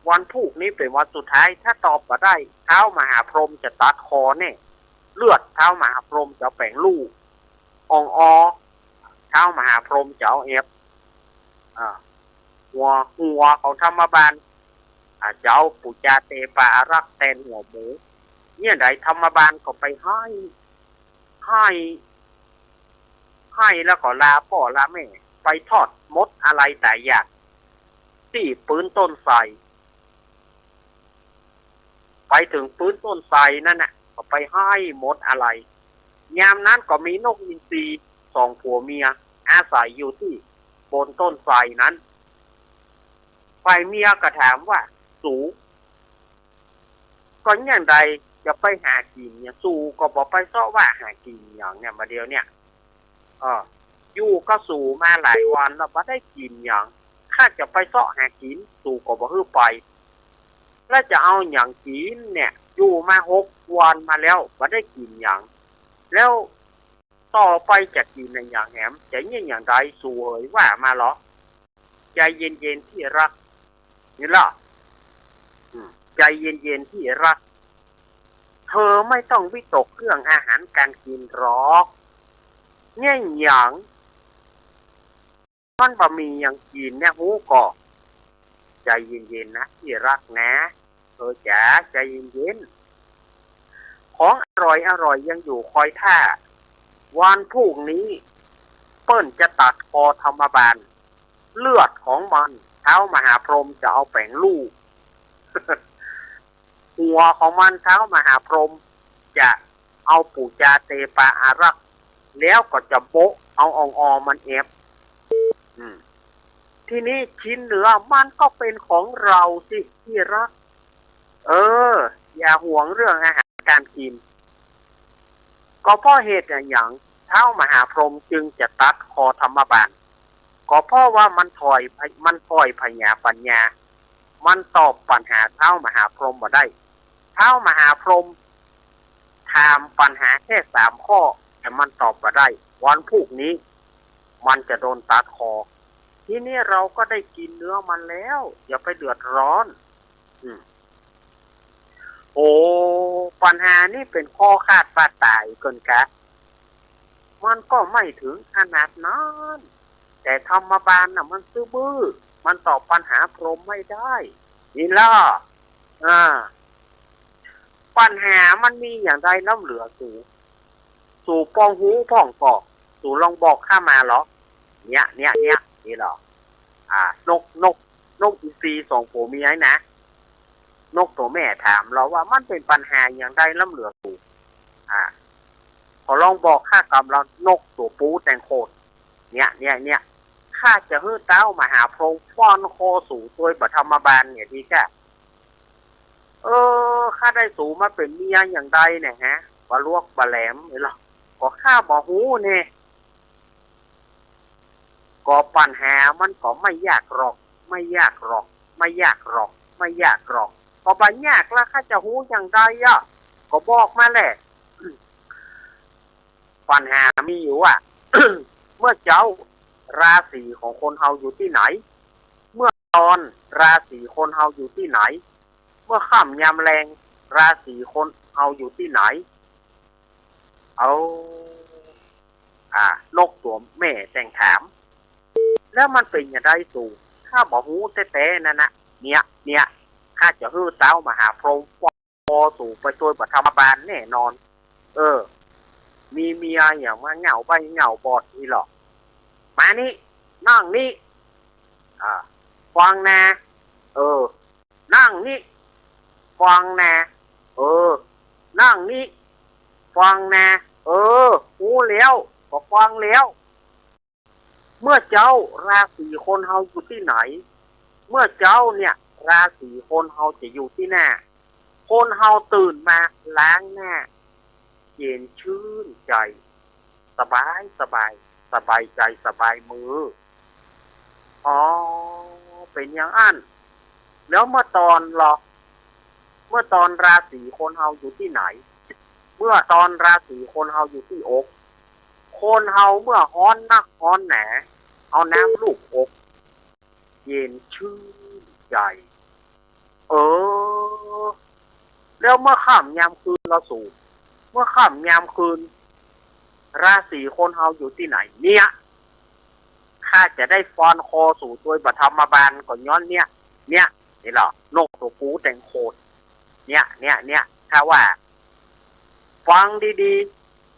วันพูกนี้เป๋นวันสุดท้าย ถ้าตอบบ่ได้ ท้าวมหาพรหมจะตัดคอแน่ เลือดท้าวมหาพรหมจะเอาแป๋งลู่ องอท้าวมหาพรหมจะเอาแอบ อ่า หัว หัวของธรรมบาล อ่า จะเอาปู๋จาเตปาอารักษ์แตนหัวหมู เนี่ยใดธรรมบาลก็ไปไห้ ไห้ ไห้แล้วก็ลาป้อลาแม่ ไปทอดหมดอาลัยต๋ายอยาก ตี้ปื๊นต้นไทร ไปเถิงปื๊นต้นไทรนั้นน่ะ ก็ไปไห้หมดอาลัย ยามนั้นก็มีนกอินทรีสองผัวเมีย อาศัยอยู่ตี้บนต้นไทรนั้น ฝ่ายเมียก็ถามว่า สู ก็อย่างใดจะไปหากิ๋นเนี่ย สูก็บ่ไปเซาะว่าหากิ๋นหยังเนี่ย บ่าเดี่ยวเนี่ย เออ อยู่กับสูมาหลายวันแล้วบ่ได้กิ๋นหยัง ข้าจะไปเซาะหากิ๋น สูก็บ่หื้อไป แล้วจะเอาหยังกิ๋นเนี่ย อยู่มาหกวันมาแล้ว บ่ได้กิ๋นหยัง แล้วต่อไปจะกิ๋นอะหยังแหม จะเยียะหยังใด สูเหยว่ามาลอ ใจเย็นๆ ที่รัก นี่ลอ อืม ใจเย็นๆ ที่รัก เธอไม่ต้องวิตกเรื่องอาหารการกินหรอก เยียะหยัง มันบ่มีหยังกิ๋นเนี่ย ฮู้ก่อ ใจเย็นๆ นะ ที่รักนะ เธอจ๋า ใจเย็นๆ ของอร่อยๆ ยังอยู่คอยท่า วันพรุ่งนี้ เปิ้นจะตัดคอธรรมบาล เลือดของมัน ท้าวมหาพรหมจะเอาแป๋งลู่ หัวของมัน ท้าวมหาพรหมจะเอาปู๋จาเตปาอารักษ์ แล้วก็จะโบะเอาอ่องออมันแอบ อืม ทีนี้ชิ้นเนื้อมันก็เป๋นของเฮาสิที่รัก เออ อย่าหวงเรื่องอาหารการกิ๋น ก็เพราะเหตุอะหยัง ท้าวมหาพรหมจึงจะตัดคอธรรมบาล ก็เพราะว่ามันถ่อย มันถ่อยผญาปัญญา มันตอบปัญหาท้าวมหาพรหมบ่ได้ ท้าวมหาพรหมถามปัญหาแค่สามข้อ แต่มันตอบบ่ได้ วันพรุ่งนี้ มันจะโดนตัดคอ ทีนี้เราก็ได้กิ๋นเนื้อมันแล้ว อย่าไปเดือดร้อน อืม โอ้ ปัญหานี้เป๋นข้อขาดบาดต๋ายเกินกาด มันก็ไม่ถึงขนาดนั้น แต่ธรรมบาลน่ะมันซื่อบื้อ มันตอบปัญหาพรหมไม่ได้ นี่ลอ อ่า ปัญหามันมีอย่างใดล้ำเหลือสู สูปองฮู้พ่องก่อ สูลองบอกข้ามาลอ เนี่ย เนี่ย เนี่ย นี่ลอ อ่า นก นก นกอินทรีสองผัวเมียนะ นกตั๋วแม่ถามลอว่ามันเป๋นปัญหาอย่างใดล้ำเหลือสู อ่า ขอลองบอกข้ากำลอ นกตั๋วปูแตงโคตร เนี่ย เนี่ย เนี่ย ข้าจะหื้อท้าวมหาพรหมฟ้อนคอสูโดยบ่ธรรมบาลเนี่ยดีก้า เออ ข้าได้สูมาเป๋นเมียอย่างใดเนี่ยฮะ บ่ลวกบ่แหลมนี่ลอ ก็ข้าบ่ฮู้แน่ ก็ปัญหามันก็ไม่ยากหรอก ไม่ยากหรอก ไม่ยากหรอก ไม่ยากหรอก ก็บ่ยากละ ข้าจะฮู้อย่างใดอะ ก็บอกมาแหละ ปัญหามีอยู่ว่า เมื่อเจ๊า ราศีของคนเฮาอยู่ตี้ไหน เมื่อตอน ราศีคนเฮาอยู่ตี้ไหน เมื่อค่ำยามแลง ราศีคนเฮาอยู่ตี้ไหน เอา อ่า นกตั๋วแม่แต่งถาม แล้วมันเป๋นอย่างใดสู ข้าบ่ฮู้แต๊ๆ นั่นนะ เนี่ย เนี่ย ข้าจะหื้อท้าวมหาพรหมฟ้อนคอสูไปโดยบ่ธรรมบาลแน่นอน เออ มีเมียอย่างมาเหง้าใบ้เหง้าบอดนี่ลอ มานี่ นั่งนี่ อ่า ฟังนะ เออ นั่งนี่ ฟังนะ เออ นั่งนี่ ฟังนะ เออ ฮู้แล้ว ก็ฟังแล้ว เมื่อเจ๊า ราศีคนเฮาอยู่ตี้ไหน เมื่อเจ๊าเนี่ย ราศีคนเฮาจะอยู่ตี้หน้า คนเฮาตื่นมาล้างหน้า เย็นชื่นใจ๋ สบายสบาย สบายใจ๋สบายมือ อ๋อ เป๋นอย่างอั้น แล้วเมื่อตอนลอ เมื่อตอนราศีคนเฮาอยู่ตี้ไหน เมื่อตอนราศีคนเฮาอยู่ตี้อก คนเฮาเมื่อฮ้อนนักฮ้อนหนา เอาน้ำลูบอก เย็นชื่นใจ๋ เออ แล้วเมื่อค่ำยามคืนลอสู เมื่อค่ำยามคืน ราศีคนเฮาอยู่ตี้ไหน เนี่ย ข้าจะได้ฟ้อนคอสูโดยบ่ธรรมบาลก็ย้อนเนี่ย เนี่ย นี่ลอ นกตั๋วปูแต่งโขด เนี่ย เนี่ย เนี่ย ข้าว่า ฟังดี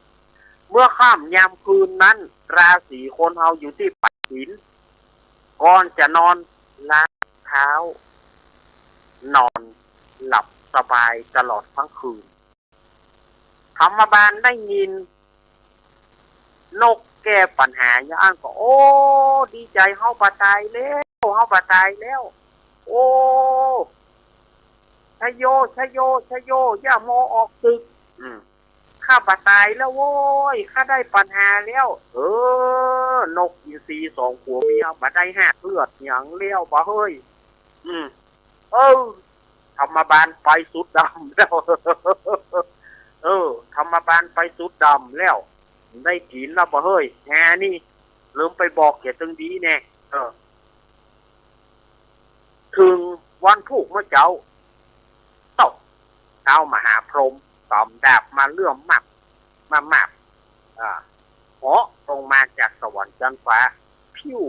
ๆ เมื่อค่ำยามคืนนั้น ราศีคนเฮาอยู่ตี้ป๋ายหิน ก่อนจะนอนล้างเท้า นอนหลับสบายตลอดทั้งคืน ธรรมบาลได้ยิน นกแก้ปัญหาอย่างอั้นก็ โอ้ ดีใจ๋ เฮาบ่ต๋ายแล้ว เฮาบ่ต๋ายแล้ว โอ้ ชะโย ชะโย ชะโย ย่าโมออกศึก อืม ข้าบ่ต๋ายแล้วโว้ย ข้าได้ปัญหาแล้ว เออ นกอินทรีสองผัวเมียบ่ได้หากเลือดหยังแล้วบ่าเฮ้ย อืม เออ ธรรมาบาลไปสุดดำแล้ว เออ ธรรมาบาลไปสุดดำแล้ว ได้กิ๋นแล้วบ่าเฮ้ย แหนี่ ลืมไปบอกแก่ตึงดีแน่ เออ เถิงวันพูกเมื่อเจ๊า ตก ท้าวมหาพรหม ต๋อมดาบมาเลื่อมมับ มามับ อ่า เหาะลงมาจากสวรรค์จั๊นฟ้า พิ้ว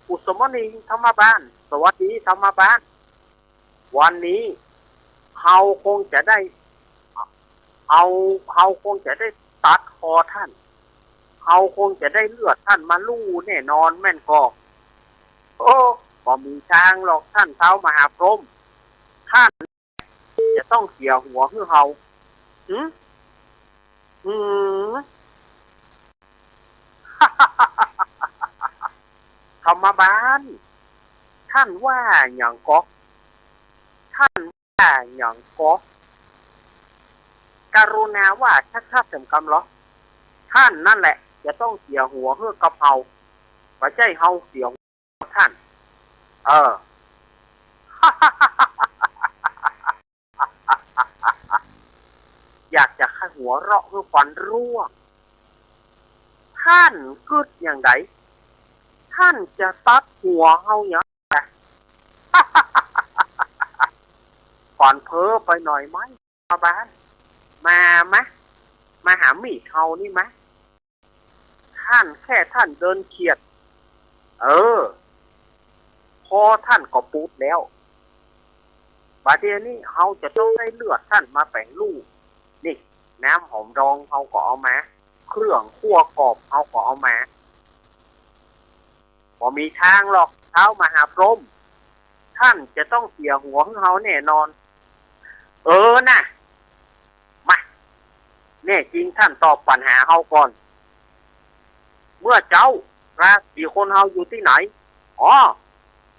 อุสมณี ธรรมาบาล สวัสดีธรรมาบาล วันนี้เฮาคงจะได้ เฮา เฮาคงจะได้ตัดคอท่าน เฮาคงจะได้เลือดท่านมาลู่แน่นอนแม่นก่อ โอ้ บ่มีตางหรอกท่านท้าวมหาพรหม ท่านจะต้องเสียหัวหื้อเฮา หืม หืม ธรรมาบาล ท่านว่าหยังก่อ ท่านว่าหยังก่อ กรุณาว่าชัดๆ เถิงกำลอ ท่านนั่นแหละจะต้องเสียหัวหื้อกับเฮา บ่ใจ้เฮาเสียหัวท่าน เออ อยากจะหัวเราะหื้อฟันร่วง ท่านกึ๊ดอย่างใด ท่านจะตัดหัวเฮาหยัง ก่อนเพ้อไปหน่อยไหม ธรรมาบาล มา มา มาหามีดเฮานี่มา ท่านแค่ท่านเดินเขียด เออ คอท่านก็ปูดแล้ว บ่าเดี่ยวนี้เฮาจะต้องได้เลือดท่านมาแป๋งลู่ นี่ น้ำหอมดองเฮาก็เอามา เครื่องคั่วกรอบเฮาก็เอามา บ่มีตางหรอกท้าวมหาพรหม ท่านจะต้องเสียหัวหื้อเฮาแน่นอน เออน่ะ มา แน่จริงท่านตอบปัญหาเฮาก่อน เมื่อเจ๊าราศีคนเฮาอยู่ตี้ไหน อ๋อ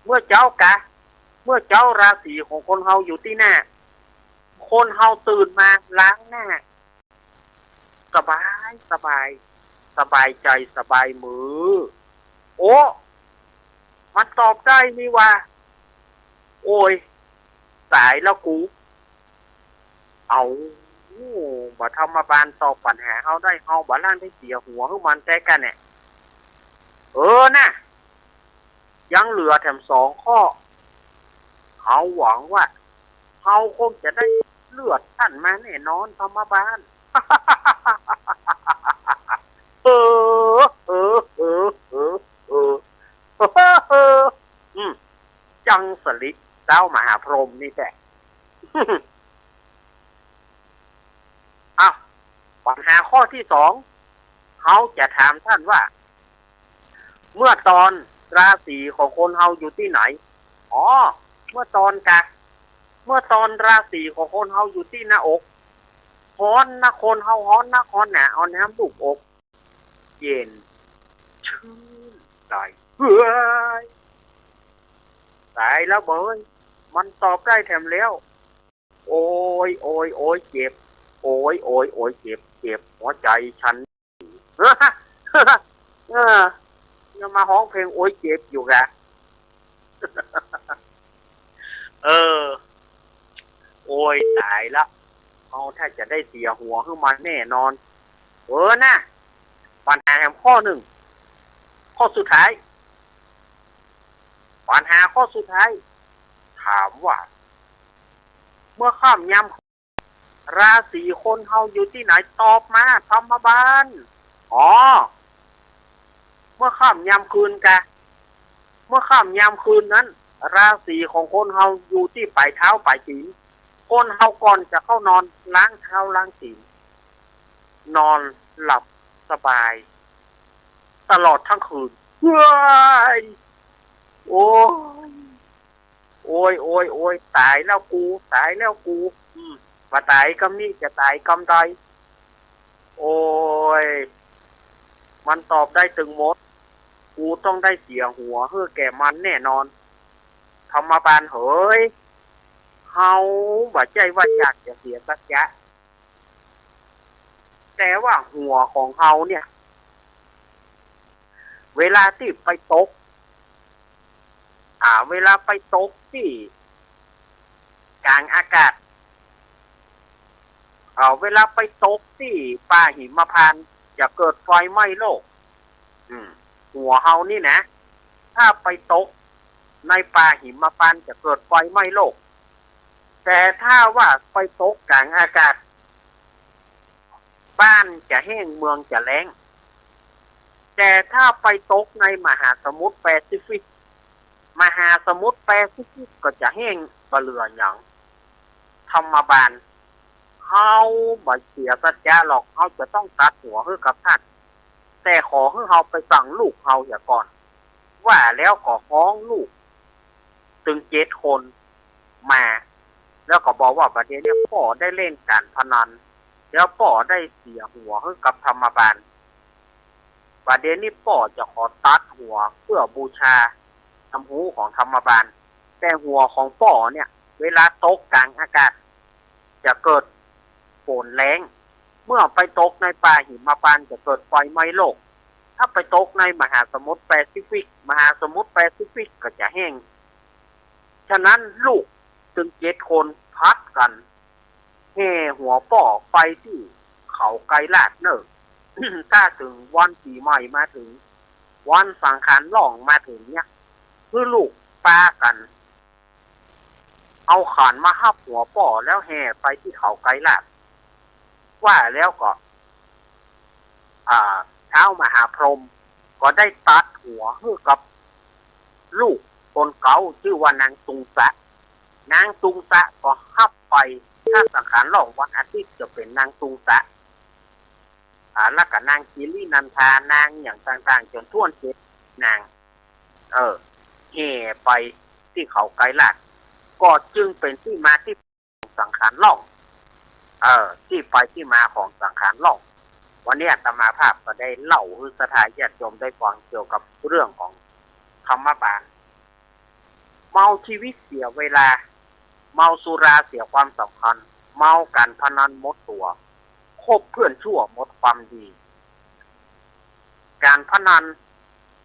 เมื่อเจ๊ากะ เมื่อเจ๊าราศีของคนเฮาอยู่ตี้หน้า คนเฮาตื่นมาล้างหน้า สบาย สบาย สบายใจ๋ สบายมือ โอ้ มันตอบได้นี่ว่า โอ้ย ต๋ายแล้วกู เอา บ่าธรรมาบาลตอบปัญหาเฮาได้ เฮาบ่าล่างได้เสียหัวหื้อมันแต๊กะเนี่ย เออน่ะ ยังเหลือแถมสองข้อ เฮาหวังว่า เฮาคงจะได้เลือดท่านมาแน่นอน ธรรมาบาล เออ เออ เออ เออ เออ อืม จังสลิดท้าวมหาพรหมนี่แต๊ อ้าว ปัญหาข้อตี้สอง เฮาจะถามท่านว่า เมื่อตอนราศีของคนเฮาอยู่ตี้ไหน อ๋อ เมื่อตอนกะ เมื่อตอนราศีของคนเฮาอยู่ตี้หน้าอก ฮ้อนนัก คนเฮาฮ้อนนักฮ้อนหนา เอาน้ำลูบอก เย็นชื่นใจ๋ เฮ้ย ต๋ายแล้วเบ้ย มันตอบได้แถมแล้ว โอ๊ย โอ๊ย โอ๊ย เจ็บ โอ๊ย โอ๊ย โอ๊ย เจ็บ เจ็บ หัวใจ๋ฉัน เออ ยังมาฮ้องเพลงโอ๊ยเจ็บอยู่กะ เออ โอ๊ย ต๋ายละ เฮาถ้าจะได้เสียหัวหื้อมันแน่นอน เออน่ะ ปัญหาแถมข้อนึ่ง ข้อสุดท้าย ปัญหาข้อสุดท้าย ถามว่า เมื่อค่ำยาม ราศีคนเฮาอยู่ตี้ไหน ตอบมา ธรรมาบาล อ๋อ เมื่อค่ำยามคืนกะ เมื่อค่ำยามคืนนั้น ราศีของคนเฮาอยู่ตี้ป๋ายเท้าป๋ายตี๋น คนเฮาก่อนจะเข้านอน ล้างเท้าล้างตี๋น นอนหลับสบาย ตลอดทั้งคืน เฮ้ย โอ๊ย โอ๊ย โอ๊ย โอ๊ย ต๋ายแล้วกู ต๋ายแล้วกู อืม บ่ต๋ายกำนี้ จะต๋ายกำใด โอ๊ย มันตอบได้ตึงหมด กูต้องได้เสียหัวหื้อแก่มันแน่นอน ธรรมาบาลเหย เฮาบ่ใจ้ว่าอยากจะเสียสัจจะ แต่ว่าหัวของเฮาเนี่ย เวลาตี้ไปตก อ่า เวลาไปตกตี้ก๋างอากาศ เอ่อ เวลาไปตกตี้ป่าหิมพานต์ จะเกิดไฟไหม้โลก อืม หัวเฮานี่นะ ถ้าไปตกในป่าหิมพานต์ จะเกิดไฟไหม้โลก แต่ถ้าว่าไปตกก๋างอากาศ บ้านจะแห้ง เมืองจะแล้ง แต่ถ้าไปตกในมหาสมุทรแปซิฟิก มหาสมุทรแปซิฟิกก็จะแห้ง บ่เหลือหยัง ธรรมาบาล เฮาบ่เสียสัจจะหรอก เฮาจะต้องตัดหัวหื้อกับต้าน แต่ขอหื้อเฮาไปสั่งลูกเฮาเหียก่อน ว่าแล้วก็ฮ้องลูกตึงเจ็ดคนมา แล้วก็บอกว่า บ่าเดี่ยวนี้ป้อได้เล่นก๋านพนัน แล้วป้อได้เสียหัวหื้อกับธรรมาบาล บ่าเดี่ยวนี้ป้อจะขอตัดหัวเปื้อบูชาตำฮูของธรรมาบาล แต่หัวของป้อเนี่ย เวลาตกก๋างอากาศ จะเกิดฝนแล้ง เมื่อไปตกในป่าหิมพานต์ จะเกิดไฟไหม้โลก ถ้าไปตกในมหาสมุทรแปซิฟิก มหาสมุทรแปซิฟิกก็จะแห้ง ฉะนั้นลูกตึงเจ็ดคนผลัดกั๋นแห่หัวป้อไปตี้เขาไกรลาดเน่อ ถ้าเถิงวันปี๋ใหม่มาเถิง วันสังขารล่องมาเถิงเนี่ย หื้อลูกปากั๋น เอาขานมาฮับหัวป้อแล้วแห่ไปตี้เขาไกรลาด ว่าแล้วก็ อ่า ท้าวมหาพรหมก็ได้ตัดหัวหื้อกับลูกคนเก๊า จื้อว่านางตุงสะ นางตุงสะก็ฮับไป ถ้าสังขารล่องวันอาทิตย์จะเป๋นนางตุงสะ อ่า แล้วก็นางกิรินันทา นางหยังต่างๆ จ๋นถ้วนเจ็ดนาง เออ แห่ไปตี้เขาไกรลาด ก็จึงเป๋นตี้มาตี้ไปของสังขารล่อง เออ ตี้ไปตี้มาของสังขารล่อง วันนี้อาตมาภาพก็ได้เล่าหื้อศรัทธาญาติโยมได้ฟังเกี่ยวกับเรื่องของธรรมาบาล เมาชีวิตเสียเวลา เมาสุราเสียความสำคัญ เมาก๋านพนันหมดตั๋ว คบเพื่อนชั่วหมดความดี ก๋านพนัน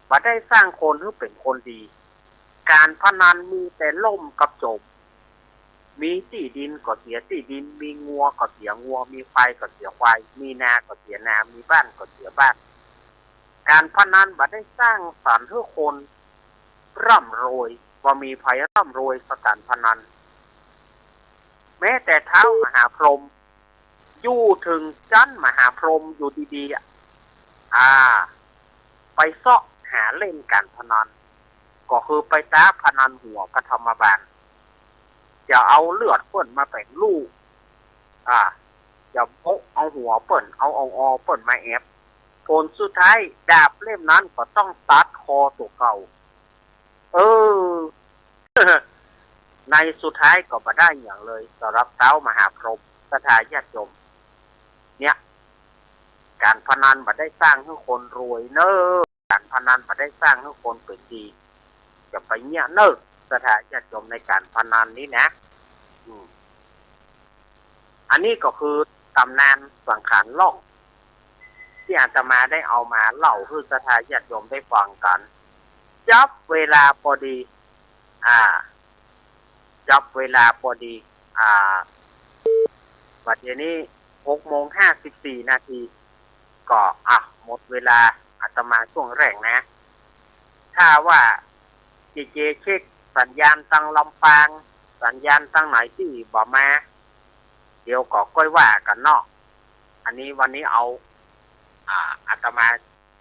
บ่ได้สร้างคนหื้อเป๋นคนดี ก๋านพนันมีแต่ล่มกับจ๋ม มีตี้ดินก็เสียตี้ดิน มีงัวก็เสียงัว มีควายก็เสียควาย มีนาก็เสียนา มีบ้านก็เสียบ้าน ก๋านพนันบ่ได้สร้างสรรค์หื้อคนร่ำรวย บ่มีใผร่ำรวยเพราะก๋านพนัน แม้แต่ท้าวมหาพรหม อยู่เถิงจั๊นมหาพรหมอยู่ดีๆ อ่ะ อ่า ไปเซาะหาเล่นก๋านพนัน ก็คือไปต๊าพนันหัวกับธรรมาบาล จะเอาเลือดเปิ้นมาแป๋งลู่ อ่า จะโบะเอาหัวเปิ้น เอาอ่องออเปิ้นมาแอบ ผลสุดท้ายดาบเล่มนั้นก็ต้องตัดคอตั๋วเก่า เออ ในสุดท้ายก็บ่ได้หยังเลย สำหรับท้าวมหาพรหม ศรัทธาญาติโยม เนี่ย ก๋านพนันบ่ได้สร้างหื้อคนรวยเน่อ ก๋านพนันบ่ได้สร้างหื้อคนเป๋นดี จะไปเยียะเน่อ ศรัทธาญาติโยม ในก๋านพนันนี่นะ อืม อันนี้ก็คือต๋ำนานสังขารล่อง ตี้อาตมาได้เอามาเล่าหื้อศรัทธาญาติโยมได้ฟังกั๋น จับเวลาปอดี อ่า จับเวลาปอดี อ่า บัดเดี๋ยวนี้หกโมงห้าสิบสี่นาที ก็ อ่ะ หมดเวลาอาตมาช่วงแรกนะ ถ้าว่าเจเจเช็คสัญญาณตังลำปาง สัญญาณตังไหนตี้บ่มา เดี๋ยวก็ก้อยว่ากั๋นเนาะ อันนี้วันนี้เอา อ่า อาตมา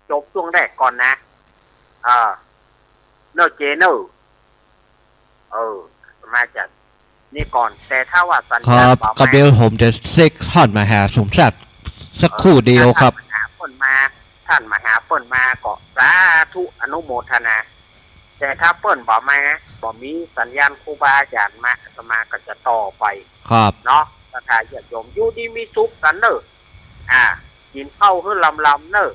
จบช่วงแรกก่อนนะ เออ เน่อเจเน่อ เออ อาตมาจะนี่ก่อน แต่ถ้าว่าสัญญาณ ครับ บ่มา ก็เดี๋ยวผมจะเช็คท่านมหาสมศักดิ์สักครู่เดียวครับ ถ้าท่านมหาเปิ้นมา ท่านมหาเปิ้นมาก็สาธุอนุโมทนา แต่ถ้าเปิ้นบ่มา บ่มีสัญญาณครูบาอาจ๋ารย์มา อาตมาก็จะต่อไป ครับ เนาะ ศรัทธาญาติโยม อยู่ดีมีสุขกั๋นเน่อ อ่า กิ๋นข้าวหื้อลำๆ เน่อ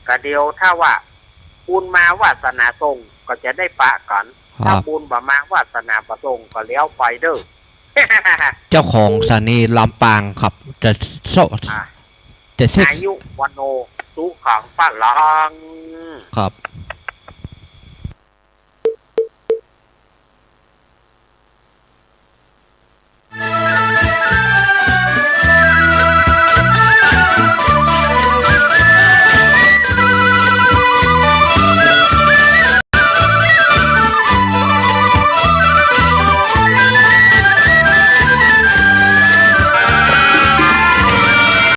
กะเดี๋ยวถ้าว่า บุญมาวาสนาส่งก็จะได้ปะกั๋น ครับ ถ้าบุญบ่มาวาสนาบ่ส่งก็แล้วไปเด้อ เจ้าของสถานีลำปางครับ จะโซะ อ่ะ จะเช็ค อายุ วันโน สุขัง พลัง ครับ